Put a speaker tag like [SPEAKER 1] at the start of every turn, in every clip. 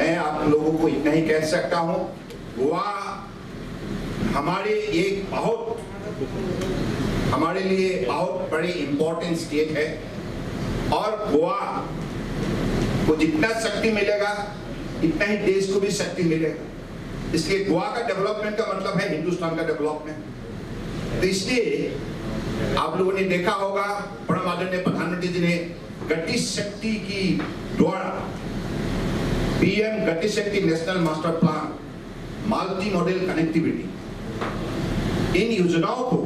[SPEAKER 1] मैं आप लोगों को इतना ही कह सकता हूं, गोवा हमारे एक बहुत हमारे लिए बहुत बड़ी इम्पोर्टेंट स्टेट है और गोवा को जितना शक्ति मिलेगा इतना ही देश को भी शक्ति मिलेगा। इसलिए गोवा का डेवलपमेंट का मतलब है हिंदुस्तान का डेवलपमेंट। तो इसलिए आप लोगों ने देखा होगा परम आदरणीय प्रधानमंत्री जी ने गति शक्ति की द्वारा PM Gati Shakti national master plan, multi modal connectivity, in योजनाओं को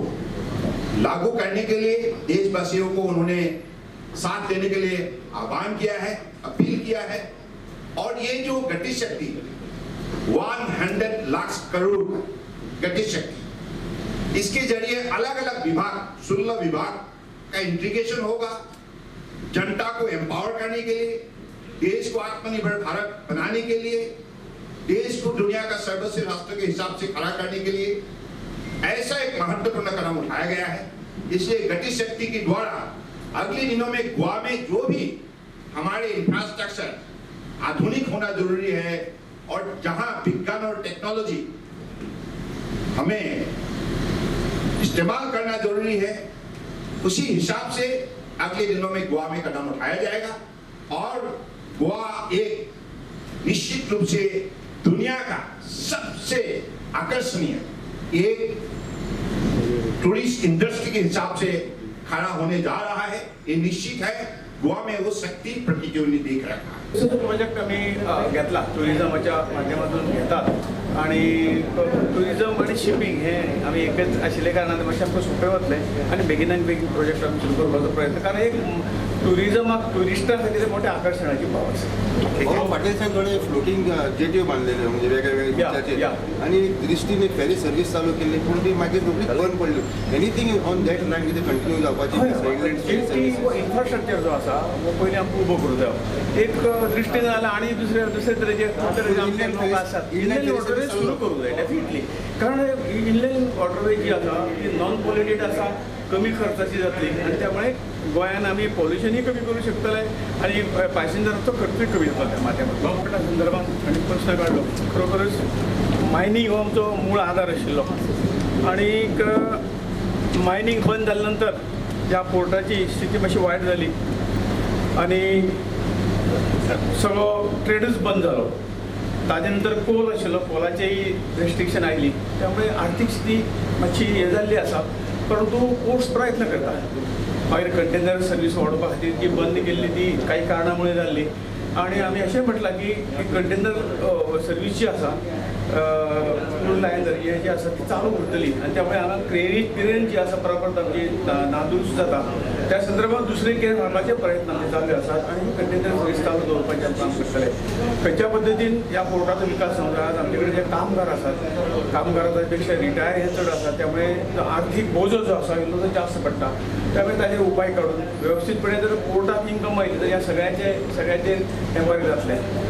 [SPEAKER 1] लागू करने के लिए देशवासियों को उन्होंने साथ देने के लिए आह्वान किया है, अपील किया है। और ये जो गति शक्ति 100 लाख करोड़ गति शक्ति, इसके जरिए अलग अलग विभाग, 16 विभाग का इंटीग्रेशन होगा, जनता को एम्पावर करने के लिए, देश को आत्मनिर्भर भारत बनाने के लिए, देश को दुनिया का सर्वश्रेष्ठ राष्ट्र के हिसाब से खड़ा करने के लिए ऐसा एक महत्वपूर्ण कदम उठाया गया है। इसलिए गति शक्ति के द्वारा अगले दिनों में गोवा में जो भी हमारे इंफ्रास्ट्रक्चर आधुनिक होना जरूरी है और जहां विज्ञान और टेक्नोलॉजी हमें इस्तेमाल करना जरूरी है, उसी हिसाब से अगले दिनों में गोवा में कदम उठाया जाएगा। और गोवा एक निश्चित रूप से दुनिया का सबसे आकर्षणीय एक टूरिस्ट इंडस्ट्री के हिसाब से खड़ा होने जा रहा है, ये निश्चित है। गोवा में वो शक्ति प्रकृति ने देख रखा है।
[SPEAKER 2] प्रोजेक्ट आमी घेतला टुरिजमाच्या माध्यमातून घेतात आणि टुरिजम आणि शिपींग हे आमी एकच आशिल्ल्या कारणान मातशें आमकां सोंपें वतलें आनी बेगिनान बेगीन प्रोजेक्ट आमी सुरू करपाचो प्रयत्न, कारण एक टुरिजमाक ट्युरिस्टां खातीर मोठें आकर्शणाची पाव आसा।
[SPEAKER 3] फाटल्या दिसांनी थोडे फ्लोटींग जेट्यो बांदलेल्यो म्हणजे वेगळे वेगळे बिचाचेर आनी दृश्टीन एक फेरी सर्वीस चालू केल्ली, पूण ती मागीर रोखडीच बंद पडली। एनीथींग ऑन that line कितें कंटिन्यू जावपाची
[SPEAKER 2] इन्फ्रास्ट्रक्चर जो आसा हो पयलीं आमकां उबो करूंक जायो एक दृश्टीन जाल्यार आनी दुसरे दुसरे तरेचे तरेचे आमचे लोक आसात। इनलँड वॉटरवे सुरू करूंक जाय डेफिनेटली, कारण इनलँड वॉटरवे जी आसा ती नॉन पोल्युटेड आसा, कमी खर्चाची जातली आनी त्यामुळे गोंयान आमी पोल्युशनूय कमी करूं शकतले आनी पॅसेंजराचो खर्चूय कमी जातलो त्या माध्यमांत। गव्हर्मेंटा संदर्भात आनी प्रश्न काडलो, खरोखरच मायनींग हो आमचो मूळ आदार आशिल्लो आनीक मायनींग बंद जाल्या नंतर ह्या पोर्टाची स्थिती मातशी वायट जाली आनी सगळो ट्रेडूच बंद जालो। ताजे नंतर कोल आशिल्लो, कोलाचेय रेस्ट्रिक्शन आयली, त्यामुळे आर्थीक स्थिती मातशी हें जाल्ली आसा, परंतु पोर्ट्स प्रयत्न करता। मागीर कंटेनर सर्वीस वाडोवपा खातीर जी बंद केल्ली ती काही कारणां मुळे जाल्ली आनी आमी अशें म्हटलां की कंटेनर सर्वीस जी आसा क्रूज लायनर हे जी आसा ती चालू उरतली आनी त्यामुळे हांगा क्रेन जी आसा बरोबर आमची नादुरुस्त जाता, त्या संदर्भात दुसरे केस हाडपाचे प्रयत्न आमचे चालू आसात आनी कंटेनर सर्वीस चालू दवरपाचें काम करतले। खंयच्या पद्दतीन ह्या पोर्टाचो विकास जावंक जाय, आज आमचे कडेन जे कामगार आसात कामगारां पेक्षा रिटायर हे चड आसात, त्यामुळे आर्थीक बोजो जो आसा इल्लो जास्त पडटा, त्यामुळे ताजेर उपाय काडून वेवस्थीतपणे जर पोर्टाक इन्कम आयली तर ह्या सगळ्याचेर हें बरें जातलें।